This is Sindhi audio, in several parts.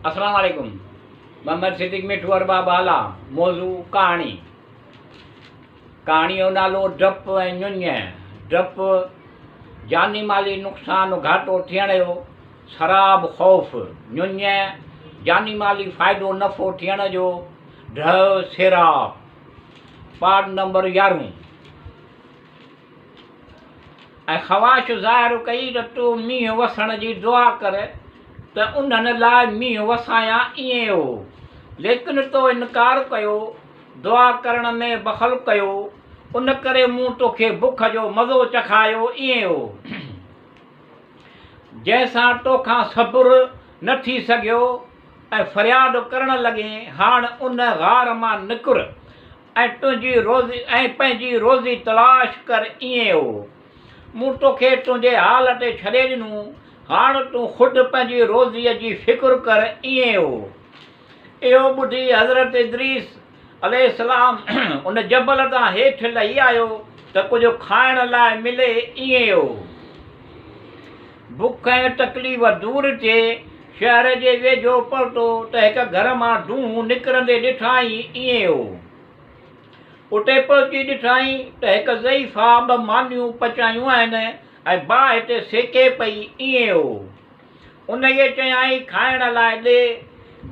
السلام عليڪم محمد صديق مٺو ارباب هالا موضوع ڪهاڻي ڪهاڻي جو نالو ڊپ ۽ ڃڃ ڊپ جاني مالي نقصان گهاٽو ٿيڻ جو سراب خوف ڃڃ جاني مالي فائدو نفعو ٿيڻ جو ڍء سيراب پارٽ نمبر يارهون ۽ خواهش ظاهر ڪئي ته تون مينهن وسڻ جي دعا ڪر ته انهن لاء مينهن وسايان ائين هو ليڪن تو انڪار ڪيو، دعا ڪرڻ ۾ بخل ڪيو، ان ڪري مون توکي بک جو مزو چکايو ائين هو جنهن سان توکان صبر نه ٿي سگهيو ۽ فرياد ڪرڻ لڳين هاڻ ان غار مان نڪر ۽ تنهنجي روزي ۽ پنهنجي روزي تلاش ڪر ائين هو. مون توکي تنهنجي حال تي ڇڏي ڏنو، هاڻ تون خود پنهنجي روزيء جي فڪر ڪر ائين هو. اهو ٻڌي حضرت ادريس عليه السلام ان جبل تان هيٺ لهي آيو ته ڪجهه کائڻ لاء ملي ائين هو. بک ۽ تڪليف دور ٿئي. شهر جي ويجهو پهتو ته هڪ گهر مان دونهون نڪرندي ڏٺائين. ائين هو. اتي پهچي ڏٺائين ته هڪ ضعيفه ٻه مانيون پچايون آهن ۽ باهه تي سيڪي پئي. ائين هو. ان کي چيائين کائڻ لاء ڏي،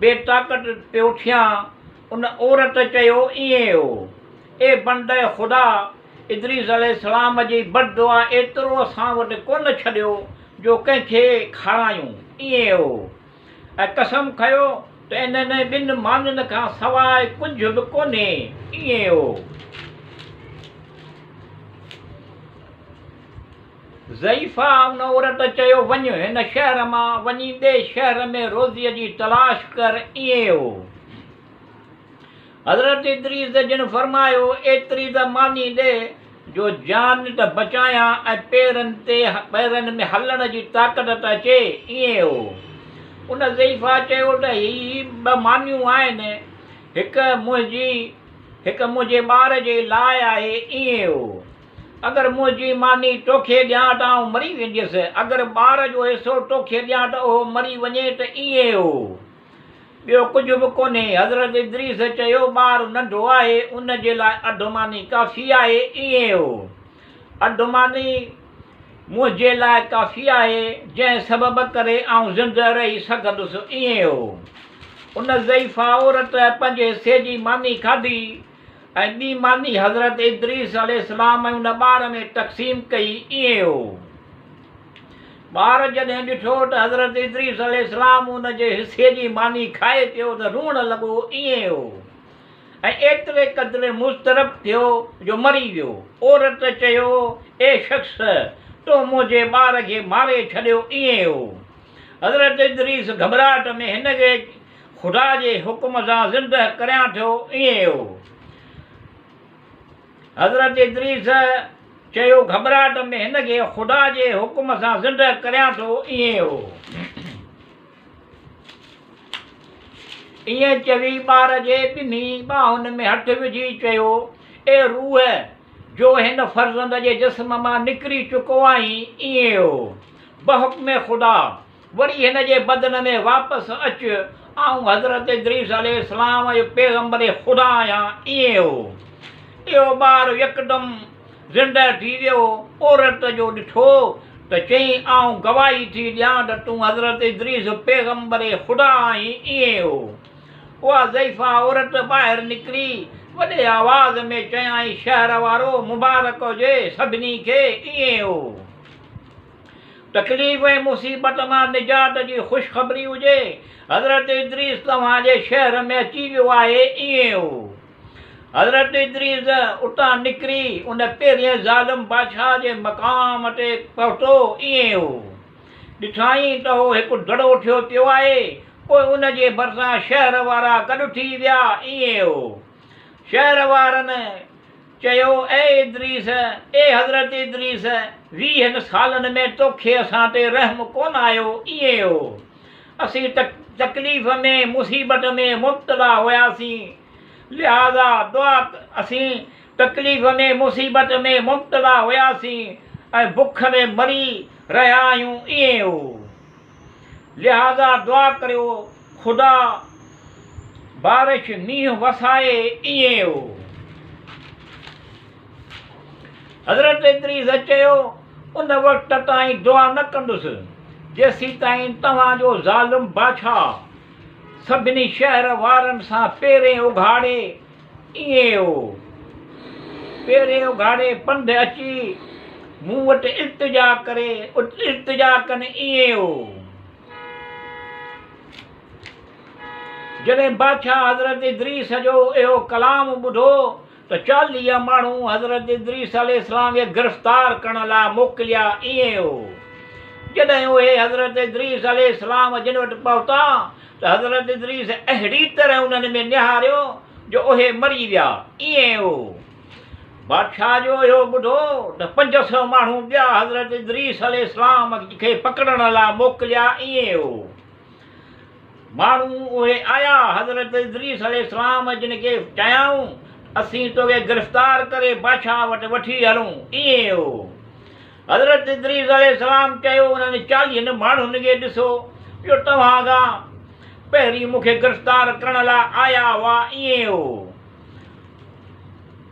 بي طاقت پيو ٿيان. ان عورت چيو ائين هو. اي بنده خدا! ادريس عليه السلام جي بد دعا ايترو اسان وٽ ڪونه ڇڏيو جو ڪنهن کي کارايون. ائين هو. ۽ قسم کنيو ته انهن ٻن مانين کان سواء ڪجهه به ڪونهي. ائين هو. ضعيفه ان عورت چيو، وڃ، هن شهر مان وڃي ٻئي شهر ۾ روزيء جي تلاش ڪر. ائين هو. حضرت ادريس جن فرمايو، ايتري ته ماني ڏي جو جان ته بچايان ۽ پيرن تي پيرن ۾ هلڻ جي طاقت ته اچي. ائين هو. ان ضعيفه چيو ته هي ٻه مانيون آهن، هڪ منهنجي هڪ منهنجي ٻار جي لاء آهي. ائين هو. اگر منهنجي ماني توکي ڏيان ته آئون مري وينديس، اگر ٻار جو حصو توکي ڏيان ته اهو مري وڃي ته ائين هو. ٻيو ڪجهه به ڪونهي. حضرت ادريس چيو، ٻار ننڍو آهي، ان جي لاء اڌ ماني ڪافي آهي. ائين هو. اڌ ماني منهنجي لاء ڪافي آهي، جنهن سبب ڪري آئون زنده رهي سگهندس. ائين هو. ان ضعيفه عورت پنهنجي حصي جي ماني کاڌي ۽ ٻي ماني حضرت ادريس عليه السلام ۽ ان ٻار ۾ تقسيم ڪئي. ائين هو. ٻار جڏهن ڏٺو ته حضرت ادريس عليه السلام ان جي حصي جي ماني کائي پيو ته روئڻ لڳو، ائين هو ۽ ايتري قدر مضطرب ٿيو جو مري ويو. عورت چيو، اي شخص! تو منهنجي ٻار کي ماري ڇڏيو، ائين هو. حضرت ادريس گهٻراهٽ ۾ هن کي خدا جي حڪم سان زنده ڪريان ٿيو، ائين هو. حضرت ادريس چيو، گهٻراهٽ ۾ هن کي خدا جي حڪم سان زنده ڪريان ٿو، ائين هو. ائين چوي ٻار جي ٻنهي ٻانهن ۾ هٿ وجهي چيو، اي روح! جو هن فرزند جي جسم مان نڪري چڪو آهين، ائين هو. بحڪم خدا! وري هن جي بدن ۾ واپس اچ، آئون حضرت ادريس عليه السلام جو پيغمبر خدا آهيان، ائين هو. اهو ٻار يڪدم زنده ٿي ويو، عورت جو ڏٺو ته چيائين، آئون گواهي ٿي ڏيان ته تون حضرت ادريس پيغمبر خدا آهين، ائين هو. اها ضعيفه عورت ٻاهر نڪري وڏي آواز ۾ چيائين، شهر وارو مبارڪ هجي سڀني کي، ائين هو. تڪليف ۽ مصيبت مان نجات جي خوشخبري هجي، حضرت ادريس توهان جي شهر ۾ اچي ويو آهي، ائين هو. حضرت ادريس اتان نڪري ان پهرين ظالم بادشاهه جي مقام تي پهتو، ائين هو. ڏٺائين ته هو هڪ دڙو ٿيو پيو آهي، پوء ان جي ڀرسان شهر وارا گڏ ٿي ويا، ائين هو. شهر وارن. چيو، اي ادريس! اي حضرت ادريس! ويهن سالن ۾ توکي اسان تي رحم ڪونه آيو، ائين هو. اسين تڪليف ۾، مصيبت ۾، مبتلا هياسين، لهٰذا دعا اسين تڪليف ۾، مصيبت ۾، مبتلا هياسين ۽ بک ۾ مري رهيا آهيون، ائين هو. لهٰذا دعا ڪريو، خدا بارش مينهن وسائي ائين او. حضرت ادريس چيو، ان وقت تائين دعا نه ڪندس، جيسيتائين توهان جو ظالم بادشاهه سڀني شهر وارن سان پيرين اگهاڙي ائين او. پيرين اگهاڙي پنڌ اچي مون وٽ التجا ڪري التجا ڪن ائين او. جڏهن بادشاهه حضرت ادريس جو اهو ڪلام ٻڌو ته 40 ماڻهو حضرت ادريس عليه السلام کي گرفتار ڪرڻ لاء موڪليا ائين هو. جڏهن اهي حضرت ادريس عليه السلام جن وٽ پهتا ته حضرت ادريس اهڙي طرح انهن ۾ نهاريو جو اهي مري ويا ائين هو. بادشاهه جو اهو ٻڌو ته 500 ماڻهو ٻيا حضرت ادريس عليه السلام کي پڪڙڻ لاء موڪليا ائين هو. ماڻهو اهي آيا، حضرت ادريس عليه السلام جن کي چيائون، اسين توکي گرفتار ڪري بادشاهه وٽ وٺي هلون، ائين هو. حضرت ادريس عليه السلام چيو، انهن 40 ماڻهن کي ڏسو، جو توهان کان پهرين مون کي گرفتار ڪرڻ لاء آيا هئا، ائين هو.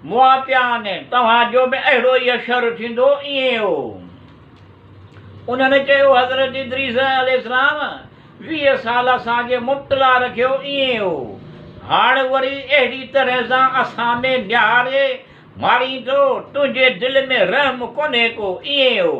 مئا پيا آهن، توهان جو به اهڙو ئي حشر ٿيندو، ائين هو. انهن چيو، حضرت ادريس عليه السلام 20 سال اسان کي مبتلا رکيو ائين هو، هاڻ وري اهڙي طرح سان اسان ۾ نهاري مارين ٿو، تنهنجي دل ۾ رحم ڪونهي ڪو، ائين هو.